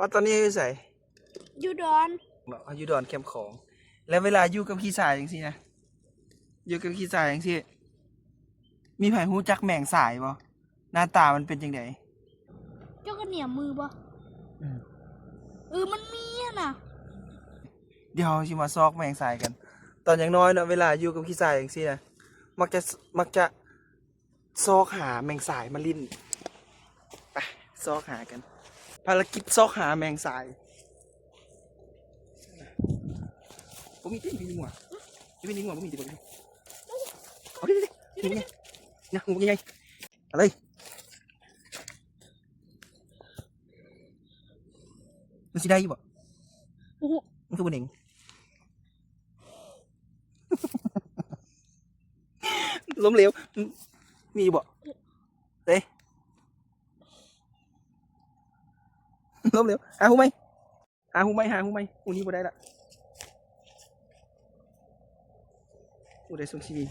ວ່າຕອນນີ້ຢູ່ໃສ? ຢູ່ດອນ ເນາະ ຢູ່ດອນແຄມຂອງ. ແລ້ວເວລາຢູ່ກັບຂີ້ຊາຈັ່ງຊີ້ນະ ຢູ່ກັບຂີ້ຊາຈັ່ງຊີ້ ມີໃຜຮູ້ຈັກແມງສາຍບໍ່? ໜ້າຕາມັນເປັນຈັ່ງໃດ? ເຈົ້າກໍໜຽມມືບໍ່? ອືມ ເອີ ມັນມີຫັ້ນນະ. ດຽວເຮົາຊິມາຊອກແມງສາຍກັນ. ຕອນຍັງນ້ອຍເນາະ ເວລາຢູ່ກັບຂີ້ຊາຈັ່ງຊີ້ນະ ມັກຈະ ມັກຈະ ຊອກຫາແມງສາຍມາຫຼິ້ນ. ໄປ ຊອກຫາກັນ. ພາລະກິດຊອກຫາແມງສາຍ. ບໍ່ມີຕິ ມີງົວ ມີງົວ ບໍ່ມີຕິ ບໍ່ມີ. ເອົາດິ ນີ້ ນີ້ ນີ້ ງູໃຫຍ່ ເອົາເລີຍ. ມັນຊິໄດ້ຢູ່ບໍ່? ບໍ່ຮູ້ ມັນຄືບໍ່ເໜັງ. ລົ້ມເຫຼວ ມີຢູ່ບໍ່? ເດ້ ລົ້ມເຫຼວ. ຫາຮູໃໝ່ ຫາຮູໃໝ່ ຫາຮູໃໝ່. ຮູນີ້ບໍ່ໄດ້ລະ. ໂອ້ ໄດ້ຊ່ວງຊີວິດ.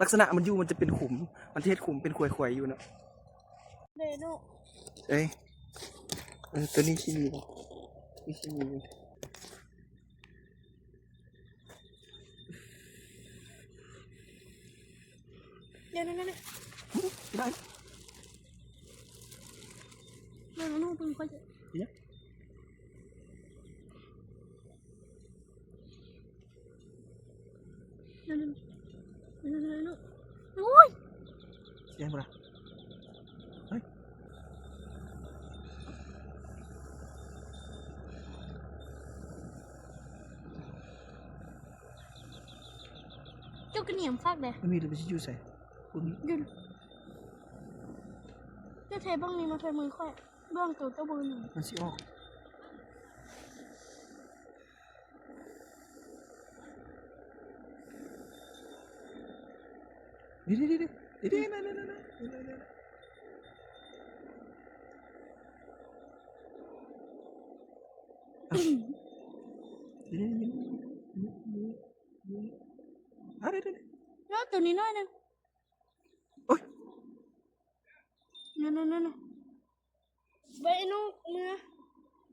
ລັກສະນະມັນຢູ່ ມັນຈະເປັນຂຸມ ມັນຈະເຮັດຂຸມເປັນຂວາຍໆຢູ່ເນາະ. ເດໂນ ເອີຍ ເອີ ໂຕນີ້ຊິມີບໍ່? ນີ້ຊິມີຢູ່. ເດໂນ ເດໂນ ໄດ້ ເດໂນ ເບິ່ງຂ້ອຍ. ເປັນຫຍັງ? ໂອ້ຍ ສຽງບໍ່ລະ? ເຮີ້ຍ ເຈົ້າກໍໜຽມຄັກເດ້. ມັນມີ ຫຼື ມັນຊິຢູ່ໃສ? ບໍ່ມີ. ຢູ່ ເຈົ້າໃຊ້ເບິ່ງນີ້ມາໃສ່ມືຂ້ອຍ ເບື້ອງໂຕເຈົ້າບໍ່ມີ. ມັນຊິອອກ. ນີ້ໆໆໆ ນີ້ໆ ນັ້ນໆໆ ນີ້ໆ ນັ້ນໆ ນີ້ໆ ນີ້ໆ ນີ້ໆ ອ່າ ນີ້ໆ ໂອ້ຍ ໂຕນີ້ໜ້ອຍໜຶ່ງ. ໂອ້ຍ ນັ້ນໆ ໄປໜູເມືອ.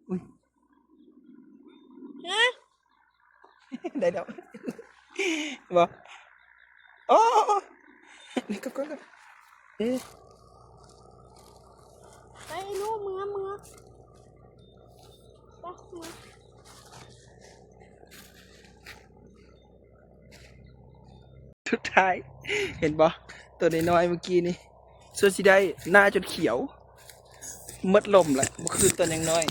ອຸ້ຍ ຮະ ໄດ້ແລ້ວ ບໍ່? ໂອ້ ນີ້ ກັບ ກັບ ກັບ ເອີ ໄປໜູເມືອ ເມືອ ໄປເມືອ. ສຸດທ້າຍ ເຫັນບໍ່ ໂຕນ້ອຍໆ ເມື່ອກີ້ນີ້ ສ່ວນຊິໄດ້ ໜ້າຈົນຂຽວ ໝົດລົມລະ ບໍ່ຄືຕອນຍັງນ້ອຍ.